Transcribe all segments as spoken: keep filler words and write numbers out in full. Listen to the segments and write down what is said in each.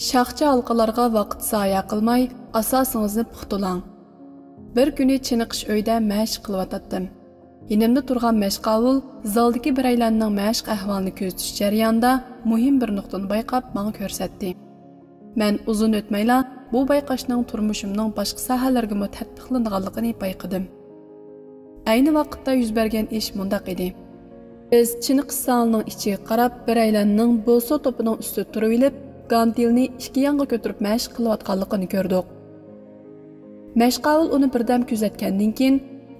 شاخچا ھالقىلارغا ۋاقىت زايە قىلماي، ئاساسىڭىزنى پۇختىلاڭ. بىر كۈنى چېنىقىش ئۆيدە مەشىق قىلىۋاتاتتىم. يېنىمدا تۇرغان مەشقاۋۇل زالدىكى بىرەيلەننىڭ مەشىق ئەھۋالىنى كۆزىتىش جەريانىدا مۇھىم بىر نۇقتىنى بايقاپ، ماڭا كۆرسەتتى. مەن ئۇزۇن ئۆتمەيلا بۇ بايقاشنىڭ تۇرمۇشۇمنىڭ باشقا ساھەلەرگىمۇ تەتبىقلىنىدىغانلىقىنى بايقىدىم. ئەينى ۋاقىتتا يۈز بەرگەن ئىش مۇنداق ئىدى. بىز چېنىقىش زالىنىڭ ئىچىگە قاراپ، بىرەيلەننىڭ بوسو توپىنىڭ ئۈستىدە تۇرۇۋېلىپ، گانتېلنى ئىككى يانغا كۆتۈرۈپ مەشىق قىلىۋاتقانلىقىنى كۆردۇق. مەشقاۋۇل ئۇنى بىردەم كۆزەتكەندىن كېيىن،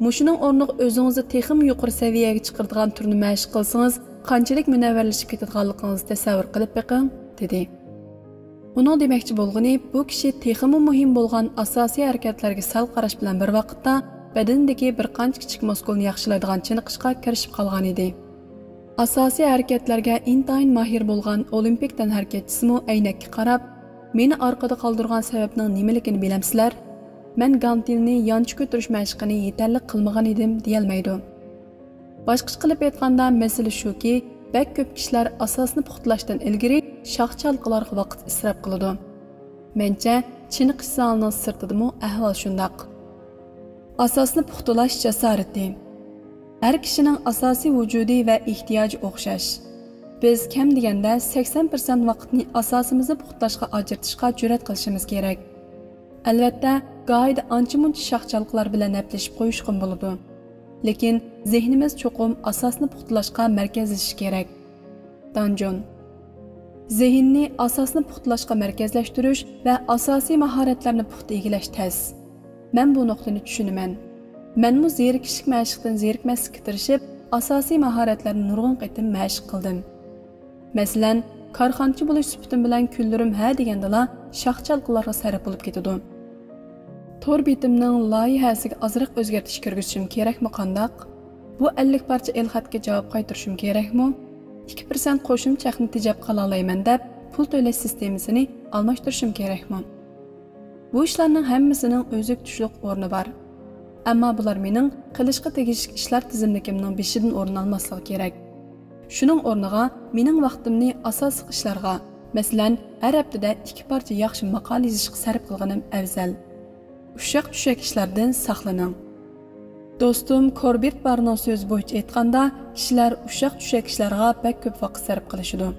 مۇشۇنىڭ ئورنىغا ئۆزىڭىزنى تېخىمۇ يۇقىرى سەۋىيەگە چىقىرىدىغان تۈرنى مەشىق قىلسىڭىز، قانچىلىك مۇنەۋۋەرلىشىپ كېتىدىغانلىقىڭىزنى تەسەۋۋۇر قىلىپ بېقىڭ، دېدى. ئۇنىڭ دېمەكچى بولغىنى، بۇ كىشى تېخىمۇ مۇھىم بولغان ئاساسىي ھەرىكەتلەرگە سەل قاراش بىلەن بىر ۋاقىتتا بەدىنىدىكى بىر قانچە كىچىك مۇسكۇلنى ياخشىلايدىغان چېنىقىشقا كىرىشىپ قالغانىدى. ئاساسىي ھەرىكەتلەرگە ئىنتايىن ماھىر بولغان ئولىمپىك تەنھەرىكەتچىسىمۇ ئەينەككە قاراپ، مېنى ئارقىدا قالدۇرغان سەۋەبنىڭ نېمىلىكىنى بىلەمسىلەر؟ مەن گانتېلنى يانچە كۆتۈرۈش مەشقىنى يېتەرلىك قىلمىغان ئىدىم، دېيەلمەيدۇ. باشقىچە قىلىپ ئېيتقاندا، مەسىلە شۇكى، بەك كۆپ كىشىلەر ئاساسنى پۇختىلاشتىن ئىلگىرى شاخ-چالقىلارغا ۋاقىت ئىسراپ قىلىدۇ. مەنچە، چېنىقىش زالىنىڭ سىرتىدىمۇ ئەھۋال شۇنداق. ئاساسنى پۇختىلاش جاسارىتى. ھەر كىشىنىڭ ئاساسىي ۋۇجۇدى ۋە ئېھتىياجى ئوخشاش. بىز كەم دېگەندە سەكسەن پىرسەنت ۋاقىتنى ئاساسىمىزنى پۇختىلاشقا ئاجرىتىشقا جۈرئەت قىلىشىمىز كېرەك. ئەلۋەتتە، گاھىدا ئانچە-مۇنچە شاخ-چالقىلار بىلەن ھەپىلىشىپ قويۇشقىمۇ بولىدۇ. لېكىن زېھنىمىز چوقۇم ئاساسنى پۇختىلاشقا مەركەزلىشىشى كېرەك. دانجون. زېھىننى ئاساسنى پۇختىلاشقا مەركەزلەشتۈرۈش ۋە ئاساسىي ماھارەتلەرنى پۇختا ئىگىلەش تەس. مەن بۇ نۇقتىنى چۈشىنىمەن. مەنمۇ زېرىكىشلىك مەشىقتىن زېرىكمەسلىككە تىرىشىپ، ئاساسىي ماھارەتلەرنى نۇرغۇن قېتىم مەشىق قىلدىم. مەسىلەن، كارخانىچى بولۇش سۈپىتىم بىلەن كۈنلىرىم ھە دېگەندىلا شاخ-چالقىلارغا سەرپ بولۇپ كېتىدۇ. تور بېتىمنىڭ لايىھەسىگە ئازراق ئۆزگەرتىش كىرگۈزۈشۈم كېرەكمۇ قانداق؟ بۇ ئەللىك پارچە ئېلخەتكە جاۋاب قايتۇرۇشۇم كېرەكمۇ؟ ئىككى پىرسەنت قوشۇمچە ھەقنى تېجەپ قالالايمەن دەپ پۇل تۆلەش سىستېمىسىنى ئالماشتۇرۇشۇم كېرەكمۇ؟ بۇ ئىشلارنىڭ ھەممىسىنىڭ ئۆزىگە تۇتۇشلۇق ئورنى بار. ئەمما بۇلار مېنىڭ قىلىشقا تېگىشلىك ئىشلار تىزىملىكىمنىڭ بېشىدىن ئورۇن ئالماسلىقى كېرەك. شۇنىڭ ئورنىغا مېنىڭ ۋاقتىمنى ئاساسلىق ئىشلارغا، مەسىلەن، ھەر ھەپتىدە ئىككى پارچە ياخشى ماقالە يېزىشقا سەرپ قىلغىنىم ئەۋزەل. ئۇششاق-چۈششەك ئىشلاردىن ساقلىنىڭ. دوستۇم كوربېت بارنىڭ سۆزى بويىچە ئېيتقاندا، كىشىلەر ئۇششاق-چۈششەك ئىشلارغا بەك كۆپ ۋاقىت سەرپ قىلىشىدۇ.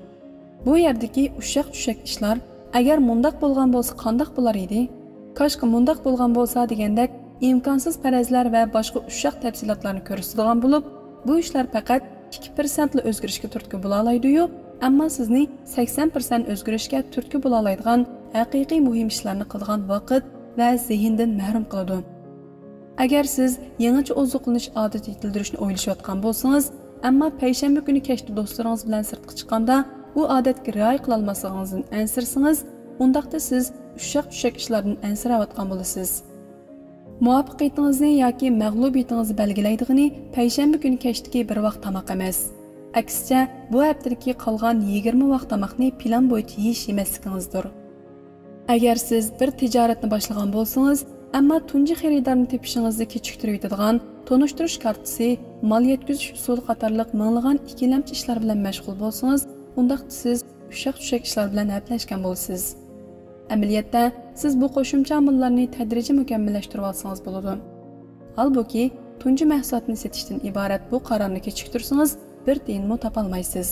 بۇ يەردىكى ئۇششاق-چۈششەك ئىشلار، ئەگەر مۇنداق بولغان بولسا قانداق بولار ئىدى؟ كاشكى مۇنداق بولغان بولسا دېگەندەك ئىمكانسىز پەرەزلەر ۋە باشقا ئۇششاق تەپسىلاتلارنى كۆرسىتىدىغان بولۇپ، بۇ ئىشلار پەقەت ئىككى پىرسەنتلا ئۆزگىرىشكە تۈرتكە بولالايدۇ-يۇ، ئەمما سىزنى سەكسەن پىرسەنت ئۆزگىرىشكە تۈرتكە بولالايدىغان ھەقىقىي مۇھىم ئىشلارنى قىلىدىغان ۋاقىت ۋە زېھىندىن مەھرۇم قىلىدۇ. ئەگەر سىز يېڭىچە ئوزۇقلىنىش ئادىتى يېتىلدۈرۈشنى ئويلىشىۋاتقان بولسىڭىز، ئەمما پەيشەنبە كۈنى كەچتە دوستلىرىڭىز بىلەن سىرتقا چىققاندا ئۇ ئادەتكە رىئايە قىلالماسلىقىڭىزدىن ئەنسىرىسىڭىز، ئۇنداقتا سىز ئۇششاق-چۈششەك ئىشلاردىن ئەنسىرەۋاتقان بولىسىز. مۇۋەپپەقىيىتىڭىزنى ياكى مەغلۇبىيىتىڭىزنى بەلگىلەيدىغىنى پەيشەنبە كۈنى كەچتىكى بىر ۋاق تاماق ئەمەس. ئەكسىچە، بۇ ھەپتىدىكى قالغان يىگىرمە ۋاق تاماقنى پىلان بويىچە يېيىش-يېمەسلىكىڭىزدۇر. ئەگەر سىز بىر تىجارەتنى باشلىغان بولسىڭىز، ئەمما تۇنجى خېرىدارنى تېپىشىڭىزنى كېچىكتۈرۈۋېتىدىغان تونۇشتۇرۇش كارتىسى، مال يەتكۈزۈش ئۇسۇلى قاتارلىق مىڭلىغان ئىككىلەمچى ئىشلار بىلەن مەشغۇل بولسىڭىز، ئۇنداقتا سىز ئۇششاق-چۈششەك ئىشلار بىلەن ھەپىلەشكەن بولىسىز. ئەمەلىيەتتە، سىز بۇ قوشۇمچە ئامىللارنى تەدرىجىي مۇكەممەللەشتۈرۈۋالسىڭىز بولىدۇ. ھالبۇكى، تۇنجى مەھسۇلاتنى سېتىشتىن ئىبارەت بۇ قارارنى كېچىكتۈرسىڭىز، بىر تىيىنمۇ تاپالمايسىز.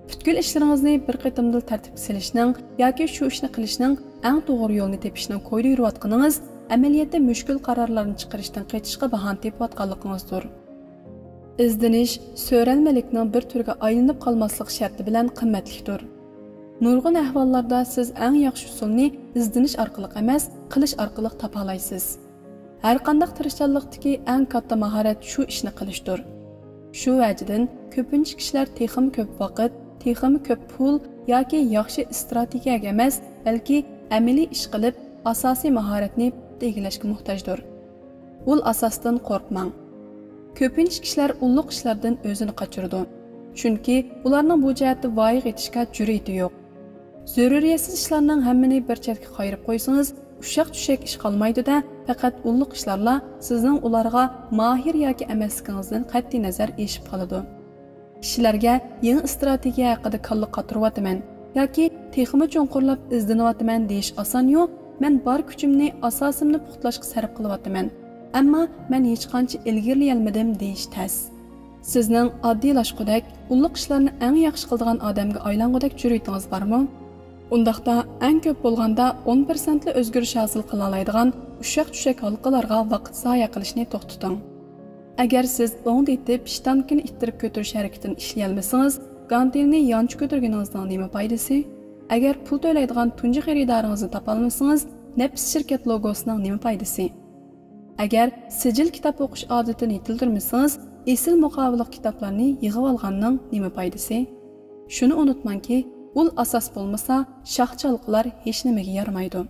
پۈتكۈل ئىشلىرىڭىزنى بىر قېتىمدىلا تەرتىپكە سېلىشنىڭ ياكى شۇ ئىشنى قىلىشنىڭ ئەڭ توغرا يولىنى تېپىشنىڭ كويىدا يۈرۈۋاتقىنىڭىز ئەمەلىيەتتە مۈشكۈل قارارلارنى چىقىرىشتىن قېچىشقا باھانە تېپىۋاتقانلىقىڭىزدۇر. ئىزدىنىش سۆرەلمىلىكنىڭ بىر تۈرىگە ئايلىنىپ قالماسلىق شەرتى بىلەن قىممەتلىكتۇر. نۇرغۇن ئەھۋاللاردا سىز ئەڭ ياخشى ئۇسۇلنى ئىزدىنىش ئارقىلىق ئەمەس، قىلىش ئارقىلىق تاپالايسىز. ھەرقانداق تىرىشچانلىقتىكى ئەڭ كاتتا ماھارەت شۇ ئىشنى قىلىشتۇر. شۇ ۋەجىدىن، كۆپىنچە كىشىلەر تېخىمۇ كۆپ ۋاقىت، تېخىمۇ كۆپ پۇل ياكى ياخشى ئىستراتېگىيەگە ئەمەس، بەلكى ئەمەلىي ئىش قىلىپ، ئاساسىي ماھارەتنى پۇختا ئىگىلەشكە موھتاجدۇر. ئۇل ئاساستىن قورقماڭ. كۆپىنچە كىشىلەر ئۇللۇق ئىشلاردىن ئۆزىنى قاچۇرىدۇ، چۈنكى ئۇلارنىڭ بۇ جەھەتتە ۋايىغا يېتىشكە جۈرئىتى يوق. زۆرۈرىيەتسىز ئىشلارنىڭ ھەممىنى بىر چەتكە قايرىپ قويسىڭىز، ئۇششاق-چۈششەك ئىش قالمايدۇ-دە، پەقەت ئۇللۇق ئىشلارلا سىزنىڭ ئۇلارغا ماھىر ياكى ئەمەسلىكىڭىزدىن قەتئىينەزەر ئېشىپ قالىدۇ. كىشىلەرگە يېڭى ئىستراتېگىيە ھەققىدە كاللا قاتۇرۇۋاتىمەن ياكى تېخىمۇ چوڭقۇرلاپ ئىزدىنىۋاتىمەن دېيىش ئاسانيۇ، مەن بار كۈچۈمنى، ئاساسىمنى پۇختىلاشقا سەرپ قىلىۋاتىمەن، ئەمما مەن ھېچقانچە ئىلگىرىلىيەلمىدىم دېيىش تەس. سىزنىڭ ئاددىيلاشقۇدەك، ئۇللۇق ئىشلارنى ئەڭ ياخشى قىلىدىغان ئادەمگە ئايلانغۇدەك جۈرئىتىڭىز بارمۇ؟ ئۇنداقتا ئەڭ كۆپ بولغاندا ئون پىرسەنتلا ئۆزگىرىش ھاسىل قىلالايدىغان ئۇششاق-چۈششەك ھالقىلارغا ۋاقىت زايە قىلىشنى توختىتىڭ. ئەگەر سىز ئوڭدا ئېتىپ شتانكىنى ئىتتىرىپ كۆتۈرۈش ھەرىكىتىنى ئىشلىيەلمىسىڭىز، گانتېلنى يانچۇ كۆتۈرگىنىڭىزنىڭ نېمە پايدىسى؟ ئەگەر پۇل تۆلەيدىغان تۇنجى خېرىدارىڭىزنى تاپالمىسىڭىز، نەپىس شىركەت لوگوسىنىڭ نېمە پايدىسى؟ ئەگەر سىجىل كىتاب ئوقۇش ئادىتىنى يېتىلدۈرمىسىڭىز، ئېسىل مۇقاۋىلىق كىتابلارنى يىغىۋالغاننىڭ نېمە پايدىسى؟ شۇنى ئۇنتۇماڭكى، ئۇل ئاساس بولمىسا، شاخ-چالقىلار ھېچنېمىگە يارىمايدۇ.